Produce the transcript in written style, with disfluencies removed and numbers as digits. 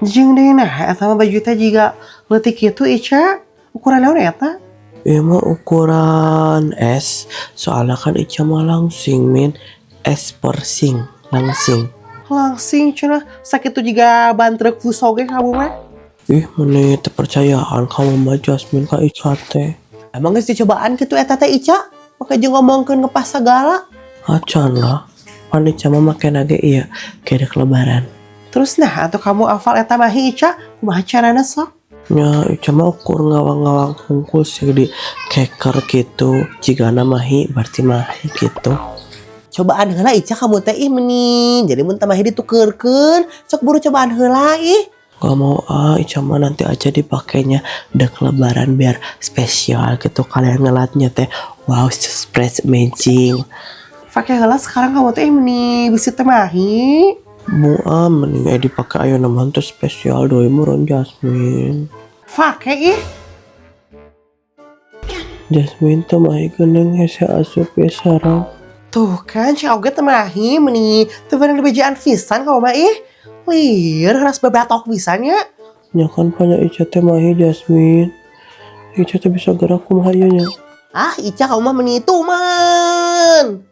Jeung deui, nah, eta mah baju teh jiga leutik kitu, Ica. Ukuran naon eta? Ieu mah ukuran S, soalnya kan Ica mah langsing, Min. S persing, langsing. Langsing cenah, sakitu jiga ban truk fuso ge kamu mah. Ih, meni teu percayaan kamu mah, Jasmine, ka Ica teh. Emang geus dicobaan kitu eta teh, Ica? Make jeung ngomongkeun ngepas segala. Acan lah. Pan Ica mah make ge ieu kayak Lebaran. Terus nah atuh kamu hafal eta mahi, Ica? Kumaha carana sok? Nya, Ica mah ukur ngawang-ngawang hungkul sih di keker gitu. Jigana mahi berarti mahi gitu. Cobaan heula, Ica, kamu teh, ih, meni. Jadi mun teu mahi ditukeurkeun, sok buru cobaan heula ih. Gak mau ah, Ica mah nanti aja dipakainya dek Lebaran biar spesial gitu, kalian ngeliatnya teh wow, surprise, amazing. Pakai heula sekarang kamu teh, ih, meni bisi teu mahi. Mau ah, mending dipakai ayeuna mah teu spesial deui meureun, Jasmine. Pake ih. Jasmine, teu mahi geuning, hese asup ya sarang. Tuh kan, cing oge teu mahi, meni teu beunang dibejaan pisan kamu mah ih. Lieur keras bebatok pisan nya. Ya kan banyak Ica teh mahi, Jasmine. Ica teh bisa gerak, kumaha ieu nya? Ah, Ica, kamu mah meni tuman.